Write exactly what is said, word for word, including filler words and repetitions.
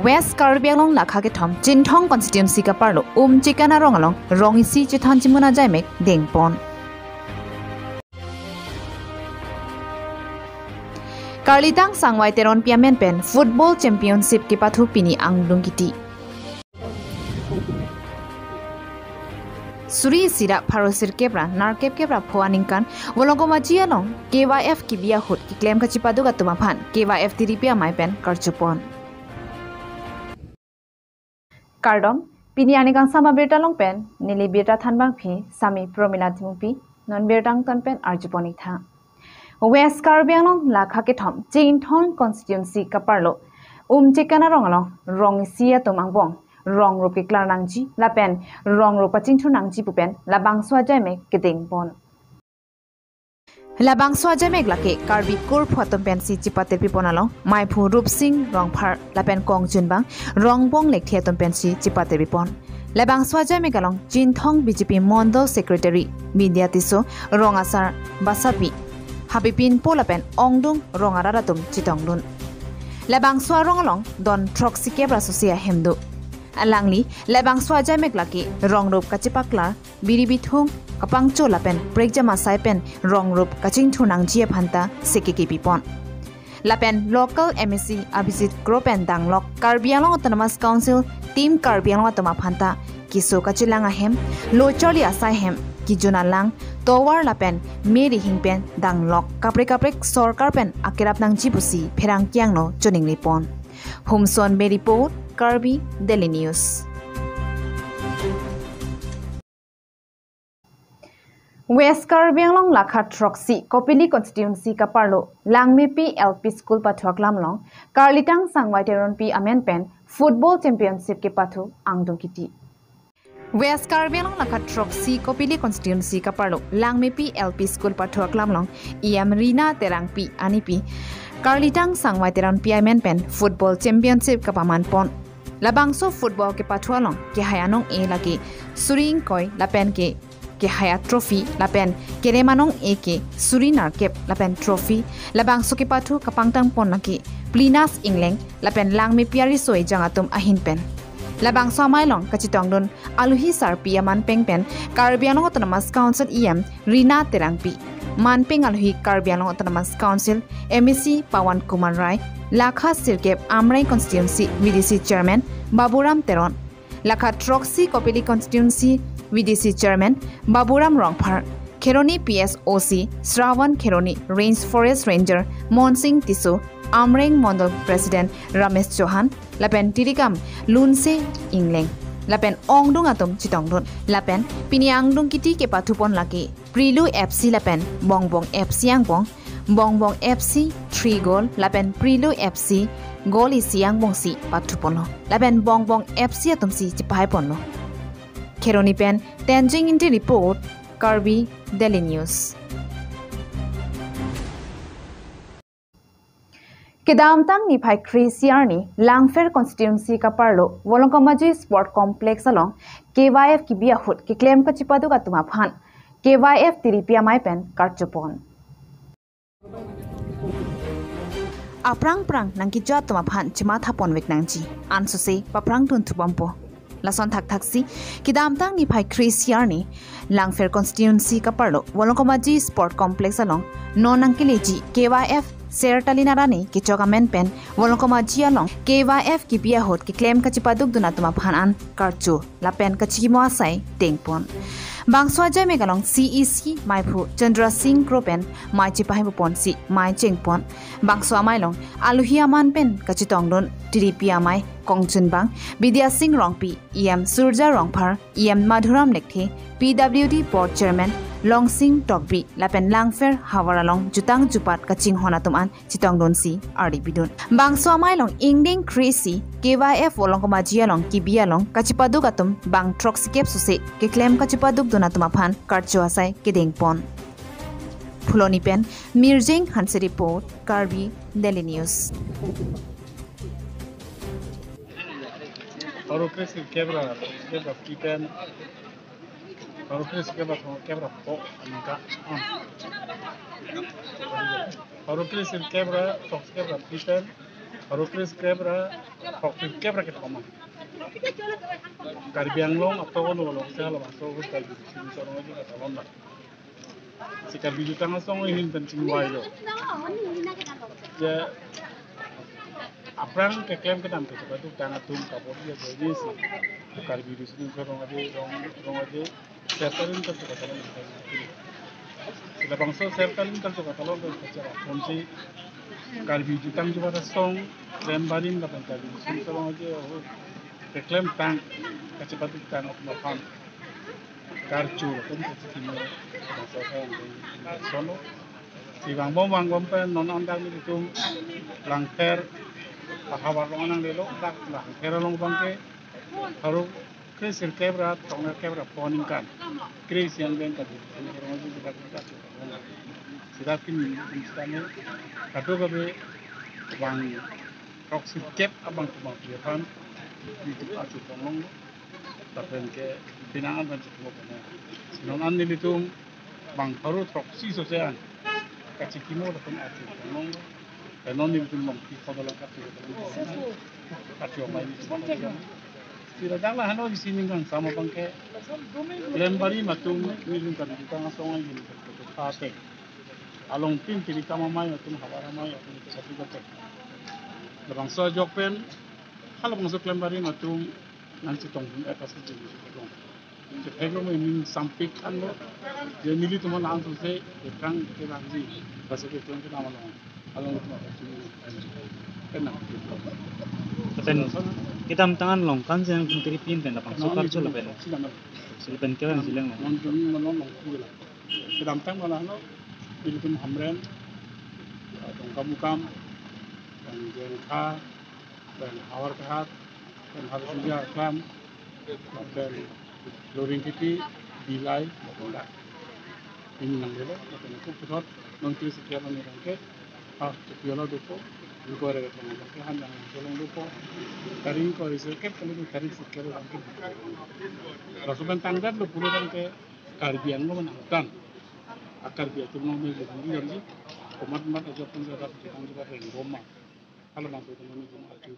West Karbi Anglong lakha kethom Chinthong constituency kaparlo Umchikan arong along rong isi chethan chimun ajaimek dengpon. Karlitang Sangvai Teronpi amen pen football championship kepathu pini angdung kiti. Suri isi ra pharo sirkep ra nerkep kep ra pho aningkan Volongkom Aji along K Y F kebi ahut keklem kachepaduk atum aphan K Y F tiripi amei pen karchupon. Kardom, pini arni kangsam abirta along pen neli birta thanbangpi Sami Promila Timungpi, non birta angton pen arjupon-ik tha. West Karbi Anglong lakha kethom Chinthong constituency kaparlo Umchikan arong along rong isi atum angbong rong rup keklar nangji lapen rong rup kachingthur nangji pu pen labangso ajaimek kedengpon. Labangso ajaimek lake Karbi kurphu atum pensi chepatirpipon along maiphu Rupsing Rongphar lapen kongchunbang Rongbong Lekthe atum pensi chepatirpipon. Labangso ajaimek along Chinthong B J P Mondol Secretary Bidya Tisso, rong asar Basapi Habibin Po lapen ongdung rong arat atum chetongdun. Labangso arong along don throksikep ra sose ahem do. Alangli labangso ajaimek lake rong rup kachepaklar, biri bithung kapangcho lapen prekjam asai pen rong rup kachingthur nangji aphanta seke kepipon. Lapen local M A C Abhijit Kro pen danglok Karbi Anglong Autonomous Council Team Karbi Anglong atum aphanta keso kachelang ahem, lo charli asai ahem, kejun alang, tovar lapen me rihing pen danglok kaprek kaprek sorkar pen akerap nangji pusi pherangke angno choningripon. Humson Bey report, Karbi Daily News. West Karbi Anglong lakha throksi Kopili constituency kaparlo Langmepi L P School pathu aklam along Karlitang Sangvai Teronpi amen pen football championship kepathu angdung kiti. West Karbi Anglong lakha throksi Kopili constituency kaparlo Langmepi L P School pathu aklam along E M Rina Terangpi anipi Karlitang Sangvai Teronpi amen pen football championship kapamanpon. Labangso football kepathu along kehai anong-e lake suri ingkoi lapen ke kehai atrophy lapen kerem anong-e ke suri nerkep lapen trophy. Labangso kepathu kapangtangpon lake Plinas Ingleng lapen Langmepi ariso ejang atum ahin pen. Labangso amei along kachetongdun aluhi sarpi amanpeng pen Karbi Anglong Autonomous Council E M Rina Terangpi, manpeng aluhi Karbi Anglong Autonomous Council M A C Pawan Kumar Rai, lakha sirkep Amreng constituency V D C chairman Baburam Teron, lakha throksi Kopili constituency V D C chairman Baburam Rongphar, Kheroni P S O C Shravan Kheroni, Range Forest Ranger Monsing Tisso, Amreng Mondol President Ramesh Chauhan, lapen tirikam Lunse Ingleng, lapen ongdung atum chetongdun. Lapen pini angdung kiti kepathupon lake Prilu F C lapen Bongbong F C angbong, Bongbong F C three goal lapen Prilu F C goal isi angbongsi pathuponlo. Lapen Bongbong F C atumsi chepahaiponlo. Kheroni pen Tenzing Ingti report, Karbi Daily News. Kedamtang niphai kre-isi arni Langpher constituency kaparlo Volongkom Aji Sport Complex along K Y F kebi ahut keklem kachepaduk atum aphan K Y F tiripi amei pen karchupon. Aphrang phrang nangkecho atum aphan chemathaponvek nangji, ansose paphrang tunthubompo. Lason thakthaksi kedamtang niphai kre-isi arni Langpher constituency kaparlo Volongkom Aji Sport Complex along non nangkeleji K Y F Sertalin arni kechok amen pen Volongkom Aji along K Y F kebi ahut keklem kachepadukdun atum aphan an karcho lapen kachikimo asai dengpon. Bangso ajaimek along C E C maiphu Chandra Singh Kro pen mei chepahaiponsi mei chengpon. Bangso amei along aluhi aman pen kachetongdun tiripi amei kongchunbang Bidya Singh Rongpi, E M Surja Rongphar, E M Madhuram Lekthe, P W D Board Chairman Longsing Tokbi lapen Langpher havar along jutang jupat kachinghon atum an chetongdunsi ardi bidun. Bangso amei along ingdeng kre-isi K Y F Volongkom Aji along kebi along kachepaduk atum bang throksikep sose keklem kachepadukdun atum aphan karcho asai kedengpon. Phuloni pen Mirjeng Hanse report, Karbi Daily News. Pharo kre-isi kep ra, kep ra phi pen. Pharo kre-isi kep ra thong, kep ra pho, aningkan. Hmm. Pharo kre-isi kep ra, throksi kep ra phi pen. Pharo kre sirkep ra, pharo kre sirkep ra kethom an. Karbi Anglong ato ono along si halabangso ahut Karbi Riso Nimso Rong Aje katalon bang. Si Karbi Jutang Asong ahin pen chingvailo. Je aphrang keklem kedam kachepaduk tang atum kabor ya jadi si Karbi Riso Nimso Rong Aje, Rong, Rong Aje, Sertalin Kalcho katalon. Si labangso Sertalin Kalcho katalon pen kachera ponsi Karbi Jutang Jubat Asong, Klembarim lapen Karbi Riso Nimso Rong Aje ahut keklem tang kachepaduk tang atum aphan karcho lapen kachikimo bangso asai angbong sono. Si vangbom vangbom pen non an dak nelitum Langpher ahavar along nanglelo, dak Langpher along abangke pharo kre sirkep ra throk nerkep ra pho aningkan kre-isi angbong kado. Sirap kini sitame kadokave bang throksi kep abang tum aphan nelitum arju ponlong lapen ke penang abang chikimo ponlong. Si non an nelitum bang pharo throksi sose an kachikimo lapen arju ponlong. Lapen non nelitum longpi khodolong kati khodolong kati amei ni. Si ladak la hano isi ning kangsam abangke Klembarim atum nelitum Karbi Jutang Asong ahin pen kepate along tin tiri kam amei atum, havar amei atum kepate. Labangso ajok pen halabangso Klembarim atum nangchetong hum epas kejung si kejung. Chetheklong me ning sampik anlo. Je nelitum an langsose ekrang kerangji. Basa keklem kedam along. Along kedam. Lapen kedamtang an along kan jeng pun tiri pin pen labangso karcho lapen. Lapen kerang jileng lo. Non jung non long kula. Kedamtang malah no nelitum Hamren, Dongkamukam, dan Jengkha, dan Howraghat, dan Harsinga Aklam, dan Loringkiti, Dillai, dan ini nanglelo, lapen aku puthot non kiri sekian orang ke, ah, Chepiola dopo, ingkoi ra ketong abangke Hanjang Langso along dopo, tarik ingkoi sirkep kali tarik sirkep abangke. Laso pen tangdet lo pulo abangke Karbi Anglong nangtan. A Karbi atum along me luburi damji, komat mat ajok pen jadap jadap jadap reng roma. Halabangso atum along me jum aju.